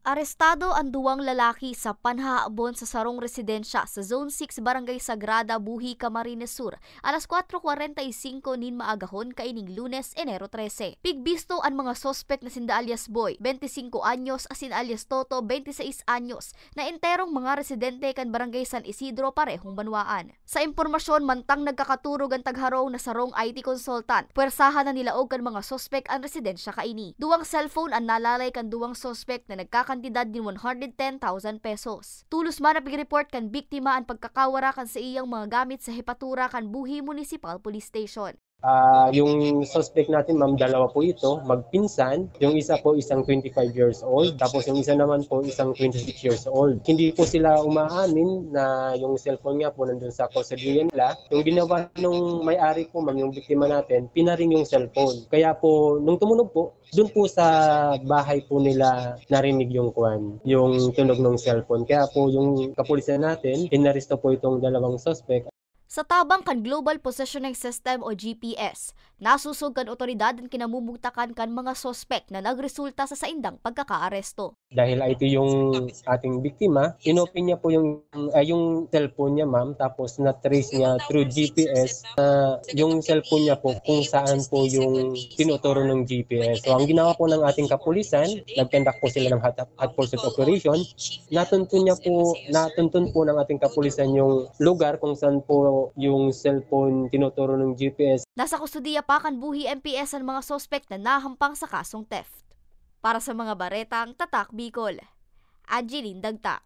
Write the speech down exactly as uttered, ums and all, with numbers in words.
Arestado an duwang lalaki sa panhahabon sa sarong residensya sa Zone six, Barangay Sagrada, Buhi, Camarines Sur, alas kwatro kwarenta y singko nin maagahon kaining Lunes, Enero trese. Pigbisto an mga suspek na sinda alias Boy, bente singko anyos, asin alias Toto, bente sais anyos, na enterong mga residente kan Barangay San Isidro, parehong banwaan. Sa impormasyon, mantang nagkakaturog an tagharong na sarong I T consultant, pwersahan na nilaog kan mga suspek an residensya kaini. Duwang cellphone an nalalay kan duwang suspek na nagkakantidad nin one hundred ten thousand pesos. Tolos man na pig-report kan biktima an pagkakawara kan saiyang mga gamit sa hepatura kan Buhi Municipal Police Station. Ah, yung suspect natin, ma'am, dalawa po ito, magpinsan. Yung isa po, isang twenty-five years old, tapos yung isa naman po, isang twenty-six years old. Hindi po sila umaamin na yung cellphone nga po nandun sa kustodiya nila. Yung ginawa nung may-ari po, ma'am, yung biktima natin, pinaring yung cellphone. Kaya po, nung tumunog po, dun po sa bahay po nila narinig yung kwan, yung tunog ng cellphone. Kaya po yung kapulisan natin, inaresto po itong dalawang suspect. Sa tabang kan Global Positioning System o G P S, nasosog kan otoridad an kinamumugtakan kan mga suspek na nagresulta sa saindang pagkakaaresto. Dahil ito yung ating biktima, inopen niya po yung, ah, yung cellphone niya, ma'am, tapos na-trace niya through G P S, ah, yung cellphone niya po kung saan po yung tinuturo ng G P S. So, ang ginawa po ng ating kapulisan, nag-conduct po sila ng hot, hot pursuit operation. Natuntun niya po, natuntun po ng ating kapulisan yung lugar kung saan po yung cellphone tinuturo ng G P S. Nasa kustodiya pa kan Buhi M P S an mga suspek na nahampang sa kasong theft. Para sa mga baretang Tatak Bicol, Angeline Dagta.